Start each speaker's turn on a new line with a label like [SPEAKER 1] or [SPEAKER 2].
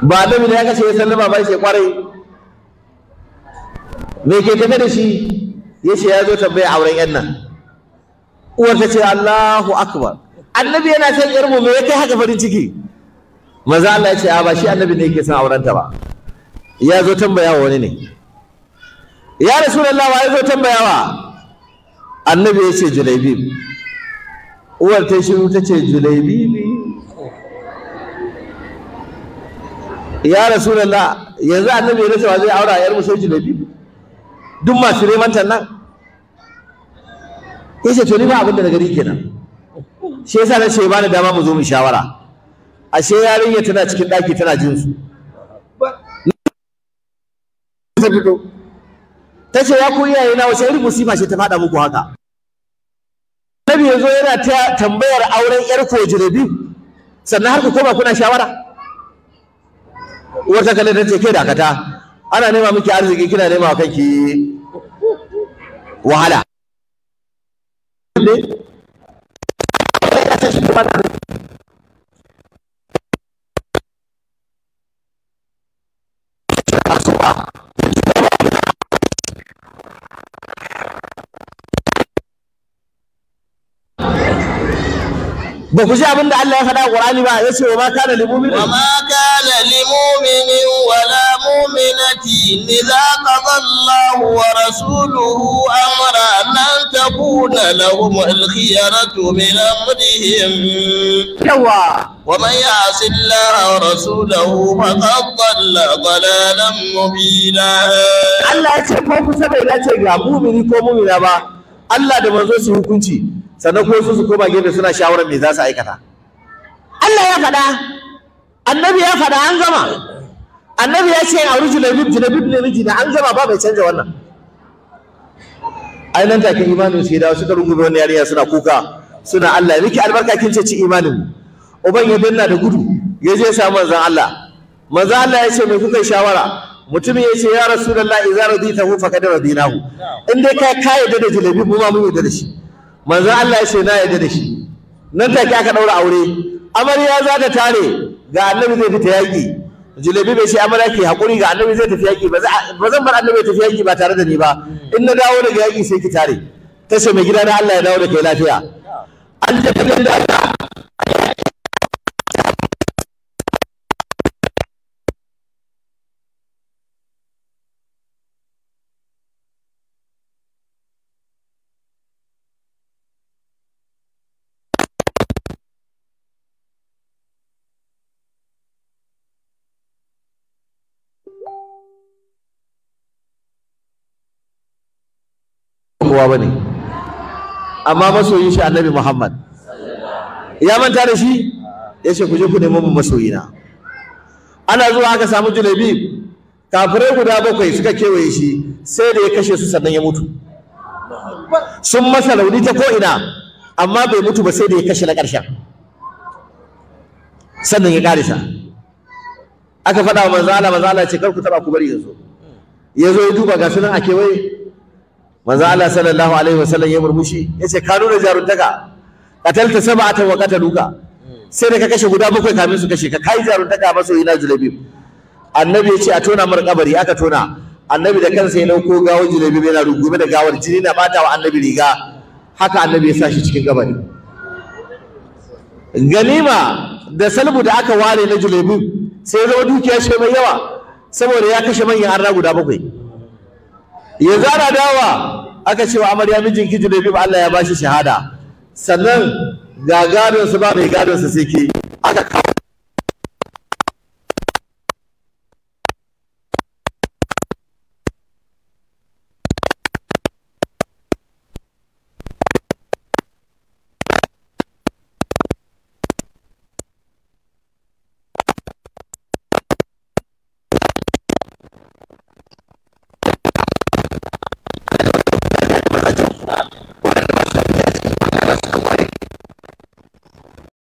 [SPEAKER 1] Ba annabi ne ya kace ya sallama ba, shi kwarai. Me ke tafe da shi? Yace ya zo tambaya auren yan nan. Uwar ta ce Allahu akbar, annabi yana son yar mu, me ya kai haka farin ciki? Manzo Allah ya ce a ba shi annabi ne yake son auren ta ba, ya zo tambaya wa wani ne. Ya Rasulullah, wa ya zo tambayawa? Annabi ya ce Julaibib. Uwar ta shiru ta ce Julaibib. Ya Rasulullah, yanzu annabi ya rasa wa zai aura yar mu sai Julaibib? Duk masu neman ta nan. Yace to ni ba abin da na gari kenan, shi yasa na ce ba ni dama mu zo mu shawara. Ashe yarinya tana cikin daki tana jin su. Ta fito ta ce ya ku iyaye na, wace irin musiba ce ta faɗa muku haka? Annabi yazo yana ta tambayar auren yar ko Julaibib, sannan har ku koma kuna shawara. Uwar ta kalle ta ce ke dakata, ana nema miki arziki, kina nema wa kanki wahala. Ba ku ji abin da Allah ya faɗa a Qur'ani ba, ya ce wa ma kana lil mu'minin
[SPEAKER 2] wa ma kana lil mu'minin wa la mu'minatin idza qada Allahu wa rasuluhu amran an takuna lahum al-khiyaratu min amrihim.
[SPEAKER 1] Yawa
[SPEAKER 2] wa man ya'si Allaha wa rasulahu faqad dhalla dhalalan mubina.
[SPEAKER 1] Allah ya ce ko kusa bai dace ga mu'mini ko mu'mina ba, Allah da manzo su hukunci, sannan ko su koma gefe suna shawarar me za su aikata. Allah ya faɗa, annabi ya faɗa, an gama. Annabi ya ce auri Julaibib, Julaibib ne miji na, an gama, ba mai canja wannan. Ai nan take imanin su ya dawo, suka rungume wannan yarinya suna kuka, suna Allah miki albarka, kin ce ci imanin mu. Uban ya danna da gudu ya je samu manzon Allah. Manzon Allah ya ce me kuka yi shawara? Mutumin ya ce ya Rasulullah, idza raditahu faqad radinahu. In dai ka yarda da Julaibib, mu ma mun yarda da shi. Manzo Allah ya ce na yarda da shi. Nan take aka daura aure. Amarya za ta tare, ga annabi zai fita yaki. Julaibib bai ce amarya ke hakuri, ga annabi zai tafi yaki, ba zan bar annabi ya tafi yaki ba tare da ni ba. In na dawo daga yaki sai ki tare. Ta ce mai gida na Allah ya dawo da kai lafiya. An tafi da kowa bane, amma masoyin shi Annabi Muhammad ya manta da shi, yace ku je ku nemo mun masoyina. Ana zuwa aka samu Julaibib, kafirai guda 7 suka kewaye shi, sai da ya kashe su sannan ya mutu. Sun masa rauni ta ko ina, amma bai mutu ba sai da ya kashe na ƙarshen, sannan ya ƙarisa. Aka faɗa wa manzo Allah, manzo Allah ya ce kar ku taɓa, ku bari yazo. Yazo ya duba ga sunan a kewaye. Manzo Allah sallallahu alaihi wasallam ya murmushi, yace ka nuna jaruntaka, qatalta sab'atan wa qataluka, sai da ka kashe guda 7 kamin su kashe ka, kai jaruntaka masoyi na Julaibib. Annabi yace a tona mar kabari, aka tona. Annabi da kansa ya dauko gawar Julaibib yana rungume da gawar, jini na bata wa annabi riga, haka annabi ya sa shi cikin kabari. Ganima da salbu da aka ware na Julaibib sai ya zama dukiya ce mai yawa, saboda ya kashe manyan arna guda 7. Yanzu ana dawa aka ce wa amarya mijinki Julaibib Allah ya bashi shahada, sannan ga gadon sa ba mai gadon sa sai ke aka kawo.